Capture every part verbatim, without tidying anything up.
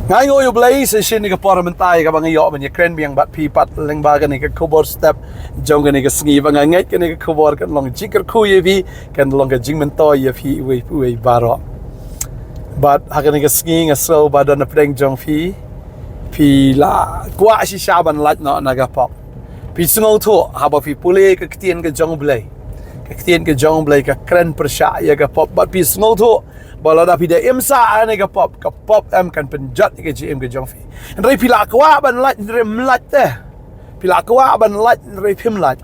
Nga ainguh ïa U Blei sa shisien ïa ka por mynta ïa kaba nga ïoh ban ïakren biang bad phi pat lyngba kane ka khubor step jong kane ka sngi. Ba nga ngeit kane ka khubor kan long jingkyrkhu ïa phi, kan long ka jingmyntoi ïa phi uwei uwei baroh. Bad ha kane ka sngi nga sngew ba don na pdeng jong phi, phi la kwah shisha ban lait noh na ka pop. Phi sngewthuh haba phi pule ka ktien ka jong U Blei, ka ktien ka jong U Blei ka kren pyrshah ïa ka pop, bad phi sngewthuh ba lada phi da im sah ha kane ka pop, ka pop em kan pynjot ïa ka jingim ka jong phi. Hynrei phi la kwah ban lait, hynrei ym lait te. Phi la kwah ban lait, hynrei phim lait.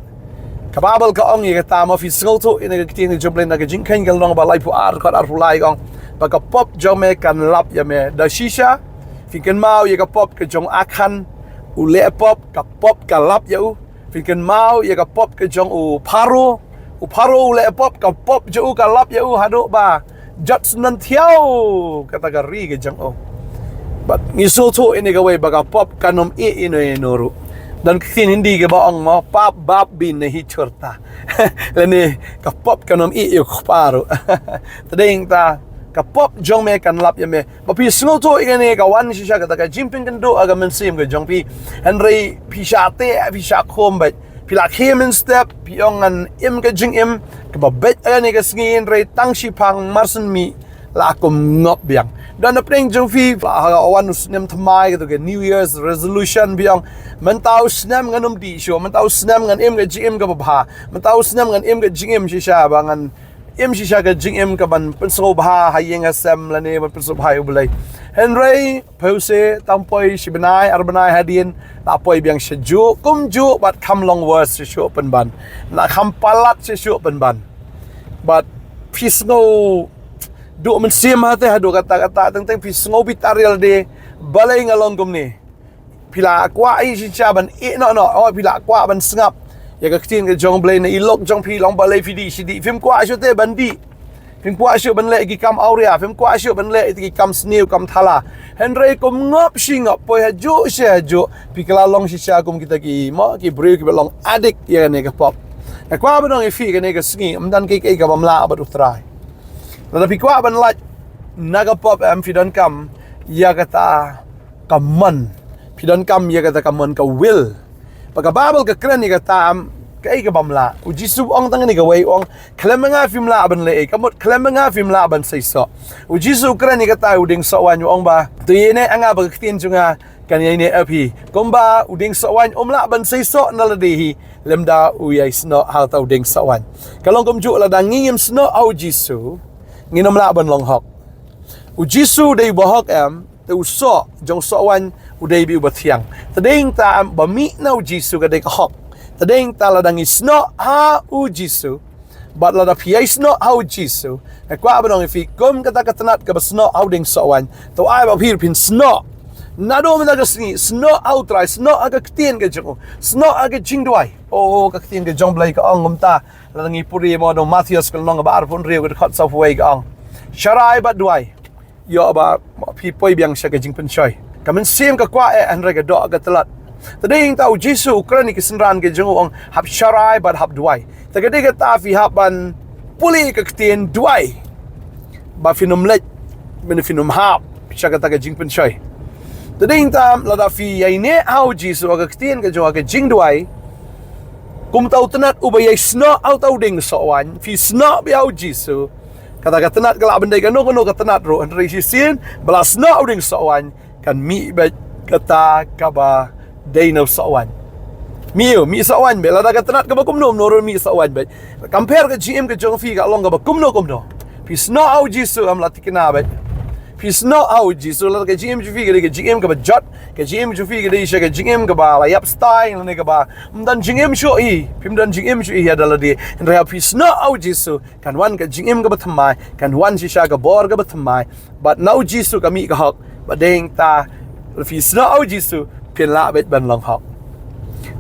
Ka Baibl ka ong ïa kata, ma phi sngewthuh ïa kane ka ktien ka jong U Blei, na ka Jingkheiñ ka lynnong ba laiphew ar, dkhot arphew lai ka ong ba ka pop jong me kan lap ïa me. Da shisha phin kynmaw ïa ka pop ka jong u Akhan, u leh pop, ka pop ka lap ïa u. Phin kynmaw ïa ka pop ka jong u Pharaoh. U Pharaoh u leh pop, ka pop jong u ka lap ïa u haduh ba jot syndon thiaw kata ka ri ka jong u. Bad ngi sngewthuh ïa kane kawei ba ka pop kan ym ïeh ïa no ïa no ruh. Don ka ktien Hindi kaba ong mo, "Paap baap bhi nahi chhodta." Lane ka pop kan ym ïeh ïa u kpa ruh. Te dei nangta ka pop jong me kan lap ïa me. Ba phi sngewthuh ïa kane ka wan shisha kata ka jingpynkynduh ha ka mynsiem ka jong phi. Hynrei phi shah teh, phi shah khum beit. Phi la khie mynstep, phi ong ngan im ka jingim kaba beit ha kane ka sngi, hynrei tang shiphang marsien mih la kum ngop biang. Don na pdeng jong phi, ha ka wan u snem thymmai, kata ka New Year's resolution, phi ong, mynta u snem ngan ym dih shuh, mynta u snem ngan im ka jingim kaba bha, mynta u snem ngan im ka jingim shisha ba ngan im shisha ka jingim kaban pynsngewbha ha ïing ha sem lane ban pynsngewbha ïa U Blei. Hynrei phi sngewthuh, tang poi shi bnai ar bnai hadien la poi biang shajuh kumjuh bad kham long worse shisha pynban. La kham palat shisha pynban. Bad phi sngewduh mynsiem ha te haduh katta katta, teng teng phi sngew bitar ïa lade, balei nga long kumne. Phi la kwah hi shisha ban ïeh noh noh, oh, phi la kwah ban sngap ïa ka ktien ka jong U Blei, na i lok jong phi long balei phi dih shi dih. Phim kwah shuh te ban dih. Phim kwah shuh ban leh ki kam awria, phim kwah shuh ban leh ki kam sniew kam thala. Hynrei kum ngop shi ngop, poi hajuh shi hajuh, phi kylla long shisha kum kita ki, mo, ki briew kiba long addict ïa kane ka pop. Nga kwah ban ong ïa phi kane ka sngi, ym don kaei kaei kaba ym lah bad U Trai. Lada phi kwah ban lait na ka pop, em, phi donkam ïa kata ka mon. Phi donkam ïa kata ka mon, ka will. Ba ka Baibl ka kren ïa kata, em, kaei kaba ym lah. U Jisu u ong tang kane kawei, u ong, khlem ma nga phim lah ban leh ei, ka mut khlem ma nga phim lah ban seisoh. U Jisu u kren ïa kata, u dieng sohwaiñ u ong ba, to ïaineh ha nga ba ka ktien jong nga kan ïaineh ha phi. Kumba u dieng sohwaiñ um lah ban seisoh na lade hi lymda u ïai snoh ha uta u dieng sohwaiñ. Ka long kumjuh, lada ngim snoh ha u Jisu, ngin ym lah ban long hok. U Jisu u dei uba hok, em, te u soh jong u sohwaiñ u dei beit uba thiang. Te dei nangta, em, ba mih na u Jisu ka dei ka hok. Te dei nangta lada ngi snoh ha u Jisu, bad lada phi ïai snoh ha u Jisu, nga kwah ban ong ïa phi, kum kata ka tnat kaba snoh ha u dieng sohwaiñ, to ai ba phi ruh phin snoh. Naduh mynta ka sngi, snoh ha U Trai, snoh ha ka ktien ka jong u, snoh ha ka jingduwai. Oh, ka ktien ka jong U Blei ka ong kumta, lada ngi pule mo na u Mathaios ka lynnong kaba arphew hynriew ka dkhot sawphew wei ka ong, sharai bad duwai, ïoh ba phi poi biang sha ka jingpynshoi. Ka mynsiem ka kwah eh, hynrei ka doh ka tlot. Te dei nangta u Jisu u kren ïa ki synran ki jong u, u ong, hap sharai bad hap duwai. Te ka dei kata, phi hap ban pule ka ktien, duwai, ba phin ym leit, mynta phin ym hap sha kata ka jingpynshoi. Te dei nangta lada phi ïaineh ha u Jisu ha ka ktien ka jong u, ha ka jingduwai, kum uta u tnat uba ïai snoh ha uta u dieng sohwaiñ, phi snoh beit ha u Jisu. Kata ka tnat ka lah ban dei kano kano ka tnat ruh, hynrei shisien ba la snoh ha u dieng sohwaiñ, kan mih beit kata kaba dei na u sohwaiñ. Mih, mih sohwaiñ beit, lada ka tnat kaba kumno kumno ruh mih sohwaiñ beit. Compare ka jingim ka jong phi ka long kaba kumno kumno. Phi snoh ha u Jisu, em, la thikna beit. Phi snoh ha u Jisu, lada ka jingim jong phi ka dei ka jingim kaba jot, ka jingim jong phi ka dei shisha ka jingim kaba la ïap stai, lane kaba ym don jingim shuh hi, phim don jingim shuh hi ha lade. Hynrei phi snoh ha u Jisu, kan wan ka jingim kaba thymmai, kan wan shisha ka bor kaba thymmai. Bad na u Jisu ka mih ka hok, bad dei nangta phi snoh ha u Jisu, phin lah beit ban long hok.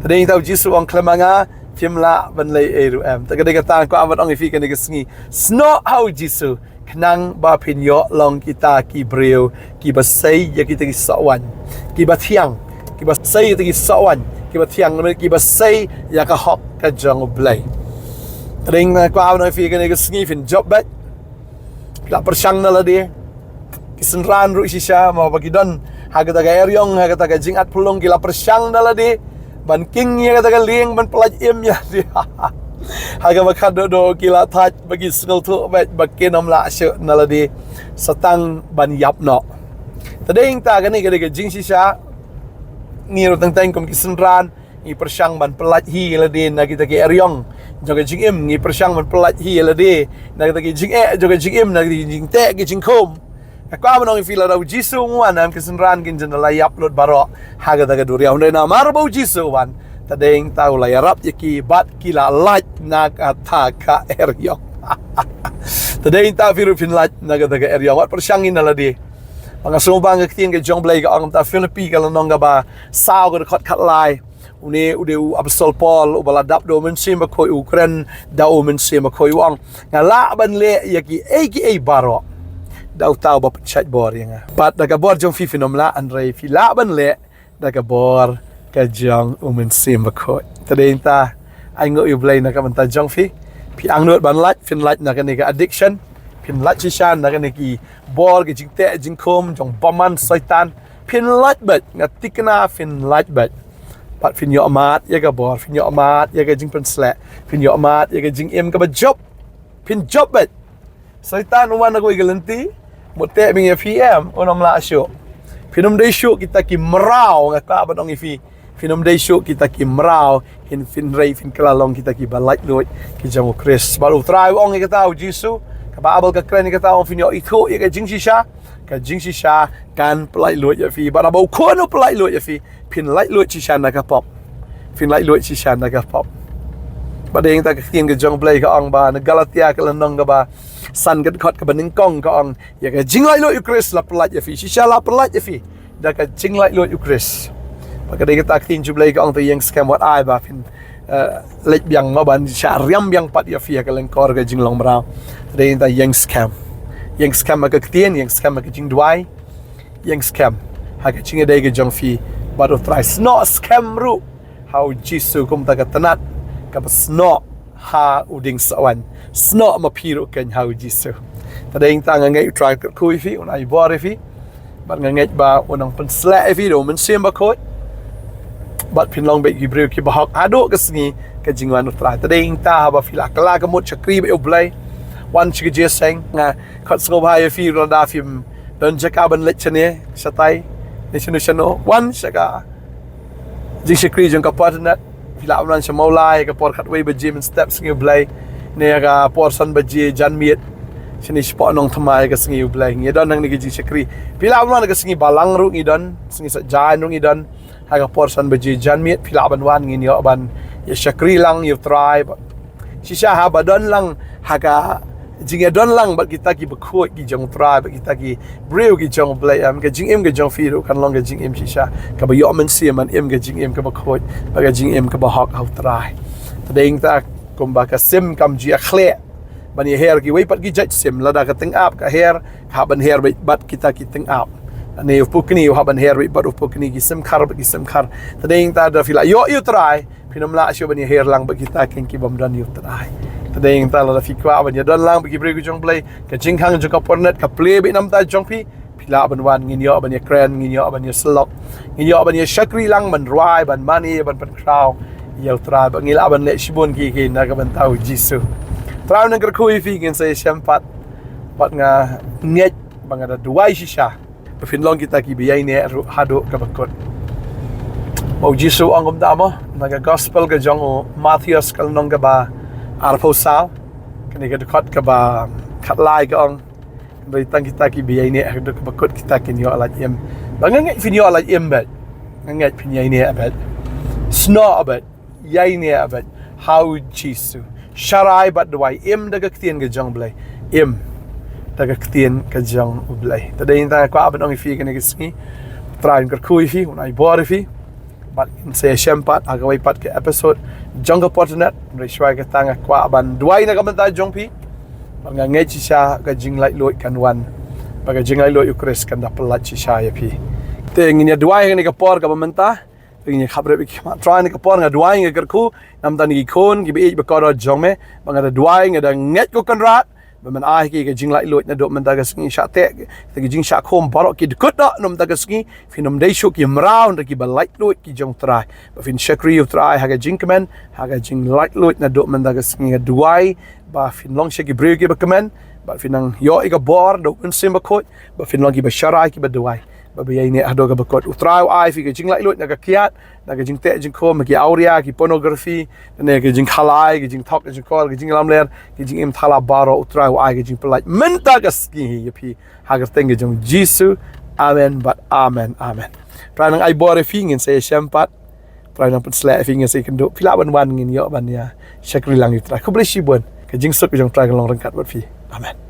Te dei nangta u Jisu u ong, khlem ma nga phim lah ban leh ei ruh, em. Te ka dei kata nga kwah ban ong ïa phi kane ka sngi, snoh ha u Jisu, khnang ba phin ïoh long kita ki briew kiba sei ïa kita ki sohwaiñ kiba thiang, kiba sei ïa kita ki sohwaiñ kiba thiang, kiba sei ïa ka hok ka jong U Blei. Te dei nga kwah ban ong ïa phi kane ka sngi, phin jop beit. La pyrshang na lade. Ki synran ruh shisha, mo, ba ki don Ha kata ka eriong, ha kata ka jingat pulung ki la pyrshang da lade ban king ïa kata ka lieng ban pyllait im ïa lade. Ha kaba khatduh duh ki la thait ba ki sngewthuh bad ba kin ym lah shuh na lade sa tang ban ïap noh. Te dei ïa kata kane ka dei ka jingshisha. Ngi ruh teng teng kum ki synran ngi pyrshang ban pyllait hi ïa lade na kita ki eriong jong ka jingim, ngi pyrshang ban pyllait hi ïa lade na kita ki jingeh jong ka jingim, na kita ki jingteh ki jingkhum. Nga kwah ban ong ïa phi lada u Jisu u wan, em, ki synran kin jin da la ïap lut baroh ha kata ka duriaw. Hynrei namar ba u Jisu u wan, te dei ïa kata u la ïarap ïa ki bad ki la lait na kata ka eriong. Te dei ïa kata phi ruh phin lait na kata ka eriong. Wat pyrshang ïa na lade. Ba nga sngewbang ka ktien ka jong Blei ka ong, ta Philippi ka lynnong kaba saw ka dkhot khatlai. Une u dei u Apostol Paul uba la dap da u Mynsiem Bakhuid, u kren da u Mynsiem Bakhuid, u ong, nga lah ban leh ïa kiei kiei baroh da uta uba pynshait bor ïa nga. Bad da ka bor jong phi phin ym lah, hynrei phi lah ban leh da ka bor ka jong u Mynsiem Bakhuid. Te dei ïa kata, ai nguh ïa u Blei na ka bynta jong phi. Phi angnud ban lait, phin lait na kane ka addiction, phin lait shisha na kane ki bor ki jingteh jingkhum jong bymman Soitan. Phin lait beit, nga thikna phin lait beit. Bad phin ïoh mad ïa ka bor, phin ïoh mad ïa ka jingpynsleh, phin ïoh mad ïa ka jingim kaba jop. Phin jop beit. Soitan u wan na kawei ka lynti, mut teh beiñ ïa phi, em, un ym lah shuh. Phin ym dei shuh kita ki mraw, nga kwah ban ong ïa phi. Phin ym dei shuh kita ki mraw, hynrei phin kylla long kita kiba laitluid ki jong u Khrist. Bad u Trai u ong ïa kata u Jisu, ka Baibl ka kren ïa kata, u ong phin ïoh ithuh ïa ka jingshisha, ka jingshisha kan pyllait luid ïa phi. Bad haba u Khun u pyllait luid ïa phi, phin lait luid shisha na ka pop. Phin lait luid shisha na ka pop. Bad dei ïa kata ka ktien ka jong Blei ka ong ba na Galatia ka lynnong kaba san ka dkhot kaba nyngkong ka ong, ïa ka jinglait luid u Khrist la pyllait ïa phi. Shisha la pyllait ïa phi da ka jinglait luid u Khrist. Bad ka dei kata ka ktien jong Blei ka ong, te ïeng skhem wat ai ba phin, eh, leit biang, mo, ban shah riam biang pat ïa phi ha ka lyngkor ka jinglong mraw. Te dei kata ïeng skhem. Ïeng skhem ha ka ktien, ïeng skhem ha ka jingduwai. Ïeng skhem ha ka jingïadei ka jong phi bad u Trai. Snoh skhem ruh ha u Jisu kumta ka tnat kaba snoh ha u dieng sohwaiñ. Snoh ma phi ruh kein ha u Jisu. Te dei kata, nga ngeit u Trai un kyrkhu ïa phi, un ai bor ïa phi. Bad nga ngeit ba un nang pynshlur ïa phi da u Mynsiem Bakhuid. Bad phin long beit ki briew kiba hok haduh ka sngi ka jingwan u Trai. Te dei kata, haba phi la kylla ka mut shakri bad U Blei, wan sha ka jingïaseng. Nga khot sngewbha ïa phi ruh, lada phim don jaka ban leit shane shatai ne shano shano, wan sha ka jingshakri jong ka por internet. Phi lah ban wan sha Mawlai ha ka por khatwei baje mynstep sngi U Blei, ne ha ka por san baje janmiet shane shapoh Nongthymmai ka sngi U Blei. Ngi don hangne ka jingshakri. Phi lah ban wan ha ka sngi Balang ruh ngi don, sngi Saitjaiñ ruh ngi don. Ha ka por san baje janmiet phi lah ban wan, ngin ïoh ban ïa shakri lang ïa u Trai. Shisha haba don lang ha ka jingïadon lang bad kita kiba khuid ki jong u Trai, bad kita ki briew ki jong U Blei, em, ka jingim ka jong phi ruh kan long ka jingim shisha kaba ïoh mynsiem, ban im ka jingim kaba khuid bad ka jingim kaba hok ha u Trai. Te dei kata, kumba ka sim kam ju ïakhleh ban ïaher kiwei pat ki jait sim. Lada ka tyngab ka her, ka hap ban her beit bad kita ki tyngab. Lane u pukni u hap ban her beit bad u pukni, ki sim khar bad ki sim khar. Te dei kata, da phi la ïoh ïa u Trai, phin ym lah shuh ban ïaher lang bad kita kein ki bym don ïa u Trai. Te dei kata, lada phi kwah ban ïadon lang bad ki briew ki jong U Blei, ka jingkhang jong ka por internet ka plie beit na ka bynta jong phi. Phi lah ban wan, ngin ïoh ban ïakren, ngin ïoh ban ïasyllok, ngin ïoh ban ïashakri lang, ban rwai, ban mane, ban pynkhraw ïa u Trai. Bad ngi lah ban leh shibun ki, ki na ka bynta u Jisu. Trai un nang kyrkhu ïa phi, ngin sa ïashem pat. Bad nga ngeit ba nga da duwai shisha ba phin long kita kiba ïaineh ruh haduh kaba kut. Ba u Jisu u ong kumta, mo, na ka gospel ka jong u Mathaios ka lynnong kaba arphew saw, kane ka dkhot kaba khatlai ka ong, hynrei tang kita kiba ïaineh haduh kaba kut kita kin ïoh lait im. Ba nga ngeit phin ïoh lait im beit. Nga ngeit phin ïaineh beit. Snoh beit. Ïaineh beit ha u Jisu. Sharai bad duwai, im da ka ktien ka jong U Blei. Im da ka ktien ka jong U Blei. Te dei kata, nga kwah ban ong ïa phi kane ka sngi, Trai un kyrkhu ïa phi, un ai bor ïa phi. Bad ngin sa ïashem pat ha kawei pat ka episode jong ka por internet. Hynrei shuwa kata nga kwah ban duwai na ka bynta jong phi. Bad nga ngeit shisha ka jinglaitluid kan wan. Bad ka jinglaitluid u Khrist kan da pyllait shisha ïa phi. Te ngin ïa duwai ha kane ka por kaba mynta. Te ngin ïa khapbrip ïa ki khmat. Trai, ha kane ka por nga duwai, nga kyrkhu na ka bynta kine ki khun kiba ïeit ba kordor jong me. Bad nga da duwai, nga da ngeit, ko Kynrad, Ba men ai ki ka jinglaitluid naduh mynta ka sngi, shah teh ki jingshah khum baroh ki dkut noh naduh mynta ka sngi. Phin ym dei shuh ki mraw, hynrei kiba laitluid ki jong U Trai. Ba phin shakri U Trai ha ka jingkmen, ha ka jinglaitluid naduh mynta ka sngi, ka duwai ba phin long sha ki briew kiba kmen, ba phin nang ïoh ïa ka bor da U Mynsiem Bakhuid, ba phin long kiba sharai, kiba duwai. Ba ba ïaineh haduh kaba kut. U Trai u ai phi ka jinglaitluid na ka kiad, na ka jingteh jingkhum, ki awria, ki pornography, na ka jingkhalai, ki jingthok jingkohl, ki jinglamler, ki jingim thala baroh. U Trai u ai ka jingpyllait mynta ka sngi ïa phi, ha ka kyrteng ka jong U Jisu. Amen bad amen, amen. Trai nang ai bor ïa phi, ngin sa ïashem pat. Trai nang pynsleh ïa phi, ngin sa ïakynduh. Phi lah ban wan, ngin ïoh ban ïa shakri lang ïa U Trai. Khublei shibun. Ka jingsuk ka jong U Trai kan long ryngkat bad phi. Amen.